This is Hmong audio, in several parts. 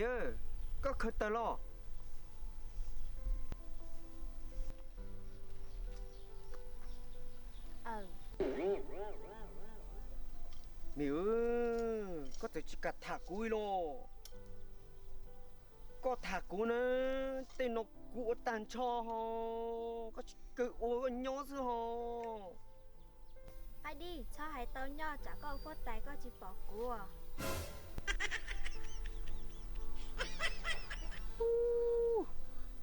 Koj khaws tawm los. Mim, koj txawm tsis kam tham kuv li los. Koj tham kuv na, tej no kuv ua tag nrho ho, koj tsis kawg ua koj nyob xwb ho. Qaij Dij, txhob hais tau nyob tsam koj ua huab tais koj tsis pom kuv.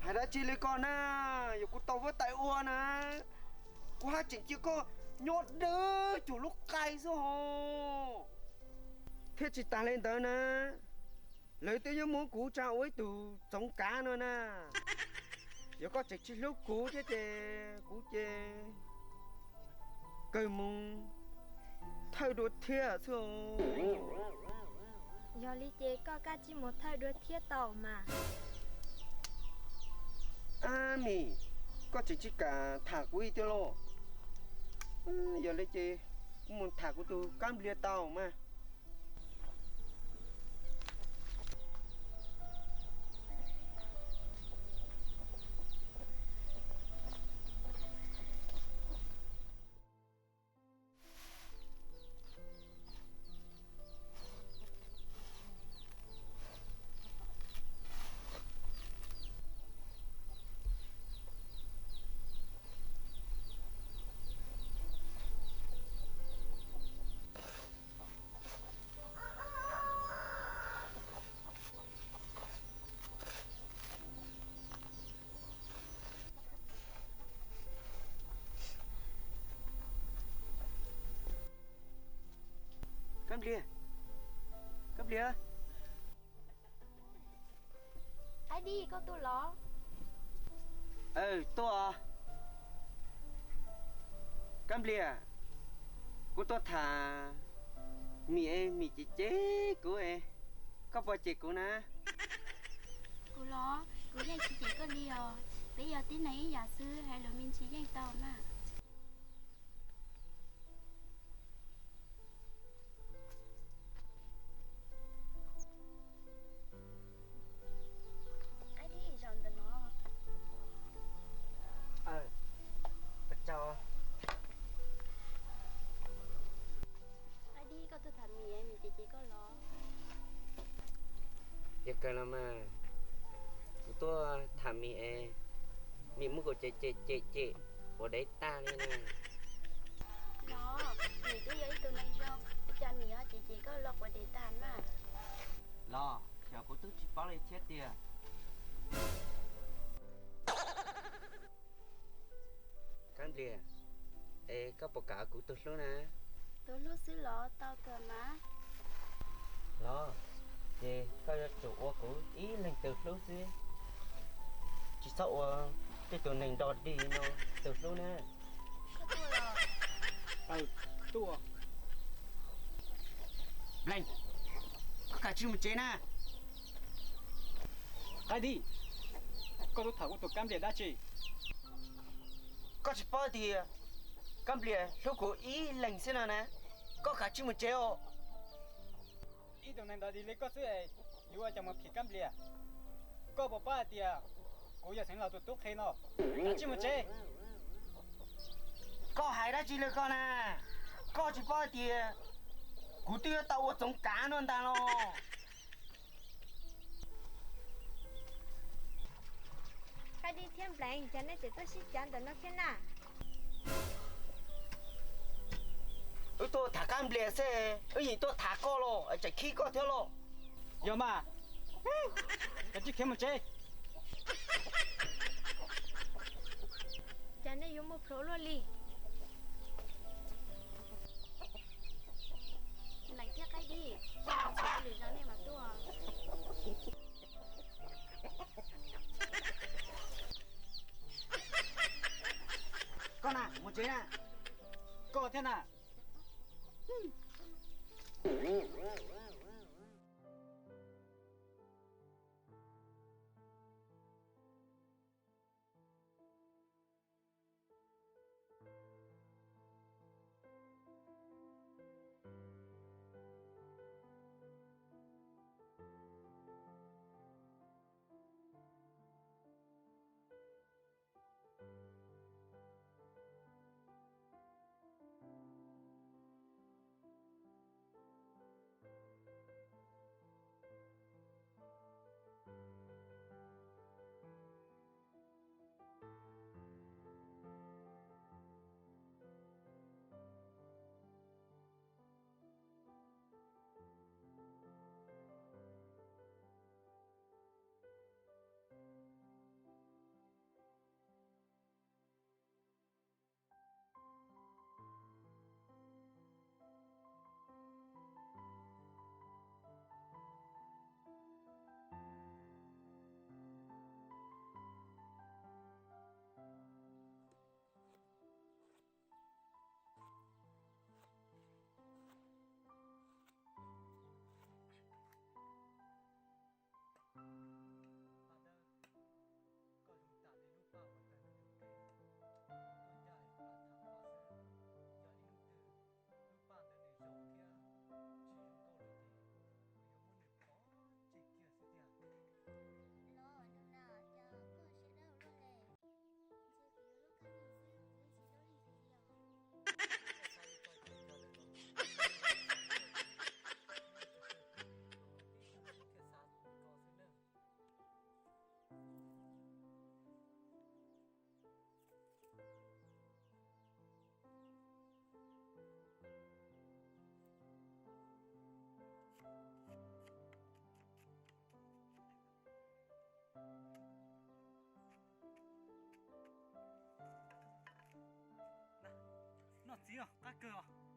Hais dab tsi li koj na, yog kuv tau huab tais ua na, kuv haj tseem cia koj nyob dawb cuag lub qai xwb ho. Thiab tsis tas li ntawd na, lawv twb yuav muab kuv tsa ua ib tug txoov kav no na. Yog koj tseem tsis hlub kuv thiab ces kuv ces kawg mus thawj dua thiab xwb. Yog li ces koj kav tsij mus thawj dua thiab tau mas. Ab Mim, koj tseem tsis kam tham kuv li tiag los? Yog li ces kuv mus tham kuv tus Kab Nplias tau mas. Kab Nplias, Kab Nplias. Qaij Dij, koj tuaj los? Tuaj. Kab Nplias, kuv tuaj tham Mim es Mim cem cem kuv es, koj puas cem kuv na? Kuv los kuv yeej tsis cem koj li os, peb yog tib neeg ib yam xwb, hais lus me ntsis yeej tau na. Qaij Dij, zaum ntawm no. Qaij Dij, koj tuaj tham Mim es Mim cem cem koj los? Yog kawg los mas, kuv tuaj tham Mim es Mim muab kuv cem cem cem cem quav dev tag li na. Los, Mim twb yog ib tug neeg zoo, ua cas Mim ho cem cem koj los quav dev tag mas? Los, xyov kuv twb tsis paub li thiab tiag. Kab Nplias, es koj puas kam kuv tus hlub na? Tus hlub xwb los tau kawg mas. Los, ces koj yuav tsum ua kuv ib leeg tus hlub xwb, tsis txhob ua tej tus neeg nrog dig no tus hlub na. Nplees, koj kav tsij mus tsev na. Qaij Dij, koj tuaj tham kuv tus Kab Nplias dab tsi? Koj tsis paub tias Kab Nplias hlub kuv ib leeg xwb no na, koj kav tsij mus tsev os. Ib tug neeg nrog dig li koj xwb es yuav ua cas mus phim Kab Nplias? Koj puas paub hais tias kuv yog Xeev Laus tus tub qhe no? Kav tsij mus tsev. Koj hais dab tsi li koj na? Koj tsis paub hais tias kuv twb yuav tau ua txoov kav no ntag los? Qaij Dij thiab Nplees, cas nej tseem tuaj sib cav ntawm no thiab na? Wb tuaj tham Kab Nplias xwb, wb yeej tuaj tham koj los tseem khib koj thiab los? Yog mas, kav tsij khiav mus tsev. Cas nej yuav muaj plhuav luaj li? Nplees thiab Qaij Dij, lwm zaus nej mam tuaj. Koj na, mus tsev na. Koj thiab na. tib os, qab kawg os.